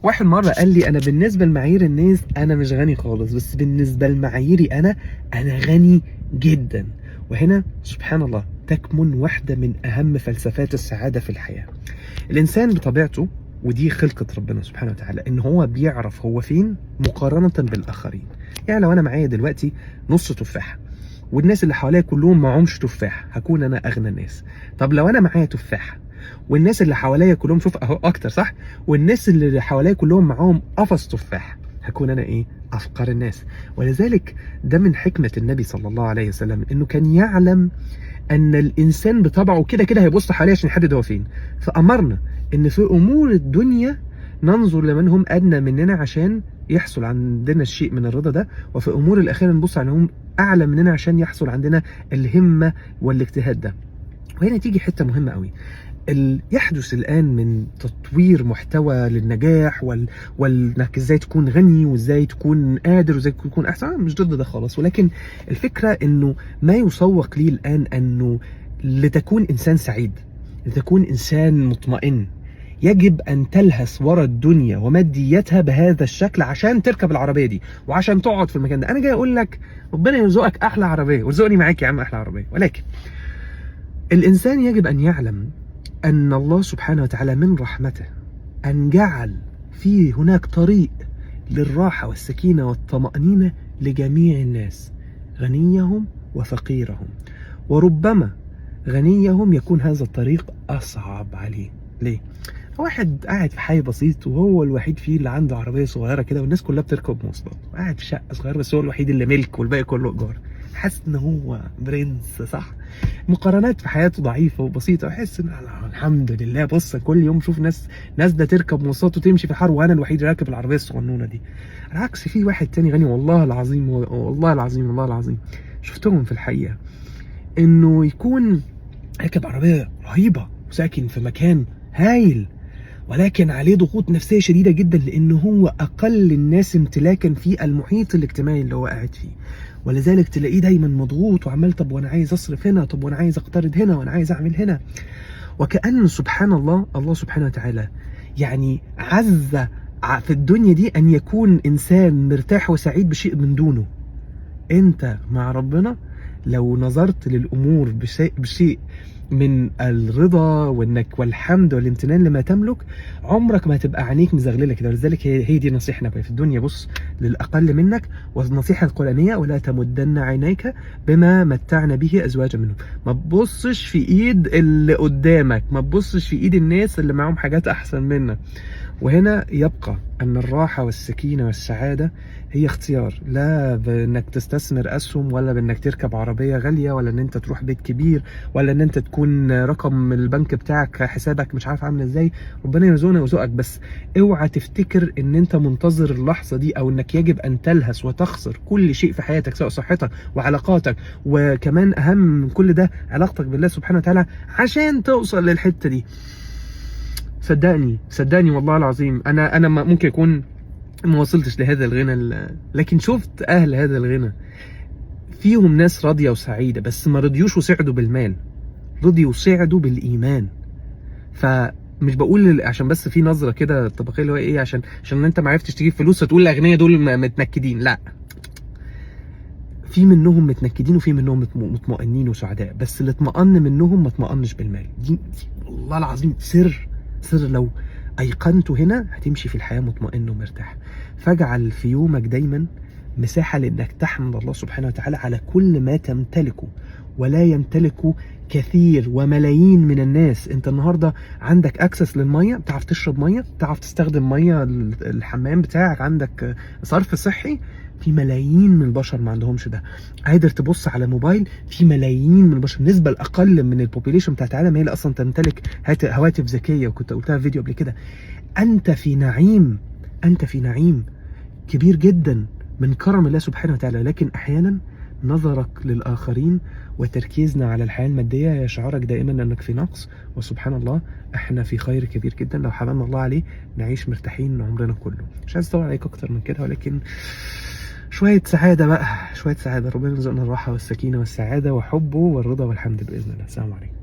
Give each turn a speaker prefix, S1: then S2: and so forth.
S1: واحد مرة قال لي أنا بالنسبة لمعايير الناس أنا مش غني خالص، بس بالنسبة لمعاييري أنا غني جدا. وهنا سبحان الله تكمن واحدة من أهم فلسفات السعادة في الحياة. الإنسان بطبيعته، ودي خلقة ربنا سبحانه وتعالى، إن هو بيعرف هو فين مقارنة بالآخرين. يعني لو أنا معايا دلوقتي نص تفاحة والناس اللي حواليا كلهم معهمش تفاح، هكون أنا أغنى الناس. طب لو أنا معايا تفاحة والناس اللي حواليا كلهم، شوف اهو اكتر صح، والناس اللي حواليا كلهم معاهم قفص تفاح، هكون انا ايه؟ افقر الناس. ولذلك ده من حكمة النبي صلى الله عليه وسلم، انه كان يعلم ان الانسان بطبعه كده كده هيبص حواليه عشان يحدد هو فين، فامرنا ان في امور الدنيا ننظر لمن هم ادنى مننا عشان يحصل عندنا الشيء من الرضا ده، وفي امور الاخيرة نبص عليهم اعلى مننا عشان يحصل عندنا الهمة والاجتهاد ده. وهنا تيجي حتة مهمة قوي، يحدث الآن من تطوير محتوى للنجاح وانك ازاي تكون غني وازاي تكون قادر وازاي تكون احسن. أنا مش ضد ده خالص، ولكن الفكرة انه ما يسوق ليه الآن انه لتكون انسان سعيد، لتكون انسان مطمئن، يجب ان تلهث ورا الدنيا وماديتها بهذا الشكل عشان تركب العربية دي وعشان تقعد في المكان ده. انا جاي اقول لك ربنا يرزقك احلى عربية، وارزقني معاك يا عم احلى عربية، ولكن الانسان يجب ان يعلم أن الله سبحانه وتعالى من رحمته أن جعل في هناك طريق للراحة والسكينة والطمأنينة لجميع الناس، غنيهم وفقيرهم، وربما غنيهم يكون هذا الطريق أصعب عليه. ليه؟ واحد قاعد في حي بسيط وهو الوحيد فيه اللي عنده عربية صغيرة كده والناس كلها بتركب مواصلات، وقاعد في شقة صغيرة بس هو الوحيد اللي ملك والباقي كله إيجار، حاسس ان هو برنس صح؟ مقارنات في حياته ضعيفة وبسيطة، وحس ان الحمد لله، بص كل يوم شوف ناس نازله تركب مواصلات وتمشي في الحر وانا الوحيد راكب العربية الصغنونه دي. على العكس في واحد تاني غني، والله العظيم والله العظيم والله العظيم شفتهم في الحقيقة، انه يكون راكب عربية رهيبة وساكن في مكان هايل، ولكن عليه ضغوط نفسية شديدة جدا لأنه هو أقل الناس امتلاكا في المحيط الاجتماعي اللي هو قاعد فيه، ولذلك تلاقيه دايما مضغوط وعمال طب وأنا عايز أصرف هنا، طب وأنا عايز أقترض هنا، وأنا عايز أعمل هنا. وكأن سبحان الله، الله سبحانه وتعالى يعني عز في الدنيا دي أن يكون إنسان مرتاح وسعيد بشيء من دونه. أنت مع ربنا لو نظرت للأمور بشيء من الرضا وانك والحمد والامتنان لما تملك، عمرك ما هتبقى عينيك مزغلله كده. ولذلك هي دي نصيحة في الدنيا، بص للاقل منك، والنصيحة القرانية ولا تمدن عينيك بما متعنا به ازواجا منهم. ما تبصش في ايد اللي قدامك، ما تبصش في ايد الناس اللي معاهم حاجات احسن منك. وهنا يبقى أن الراحة والسكينة والسعادة هي اختيار، لا بأنك تستثمر أسهم، ولا بأنك تركب عربية غالية، ولا أن أنت تروح بيت كبير، ولا أن أنت تكون رقم البنك بتاعك حسابك مش عارف عامل إزاي. ربنا يرزقنا ويرزقك، بس اوعى تفتكر أن أنت منتظر اللحظة دي، أو أنك يجب أن تلهث وتخسر كل شيء في حياتك، سواء صحتك وعلاقاتك، وكمان أهم من كل ده علاقتك بالله سبحانه وتعالى، عشان توصل للحتة دي. صدقني صدقني والله العظيم، انا ممكن يكون ما وصلتش لهذا الغنى، لكن شفت اهل هذا الغنى فيهم ناس راضية وسعيدة، بس ما رضيوش وسعدوا بالمال، رضيوا وسعدوا بالايمان. فمش بقول عشان بس في نظره كده طبقية اللي هو ايه، عشان انت ما عرفتش تجيب فلوس فتقول الاغنياء دول متنكدين، لا، في منهم متنكدين وفي منهم مطمئنين وسعداء، بس اللي اطمأن منهم ما اطمأنش بالمال. دي والله العظيم سر لو أيقنته هنا هتمشي في الحياة مطمئن ومرتاح. فاجعل في يومك دايما مساحة لأنك تحمد الله سبحانه وتعالى على كل ما تمتلكه ولا يمتلكه كثير وملايين من الناس. انت النهاردة عندك access للمية، بتعرف تشرب مية، بتعرف تستخدم مية الحمام بتاعك، عندك صرف صحي. في ملايين من البشر ما عندهمش ده. قادر تبص على موبايل، في ملايين من البشر، النسبة الأقل من ال population بتاعت العالم هي اللي أصلا تمتلك هواتف ذكية، وكنت قلتها في فيديو قبل كده. أنت في نعيم، أنت في نعيم كبير جدا من كرم الله سبحانه وتعالى، لكن أحيانا نظرك للآخرين وتركيزنا على الحياة المادية يشعرك دائما أنك في نقص. وسبحان الله احنا في خير كبير جدا لو حملنا الله عليه نعيش مرتاحين عمرنا كله. مش عايز أطول عليك أكتر من كده، ولكن شوية سعادة بقى، شوية سعادة. ربنا يرزقنا الراحة والسكينة والسعادة وحبه والرضا والحمد بإذن الله. السلام عليكم.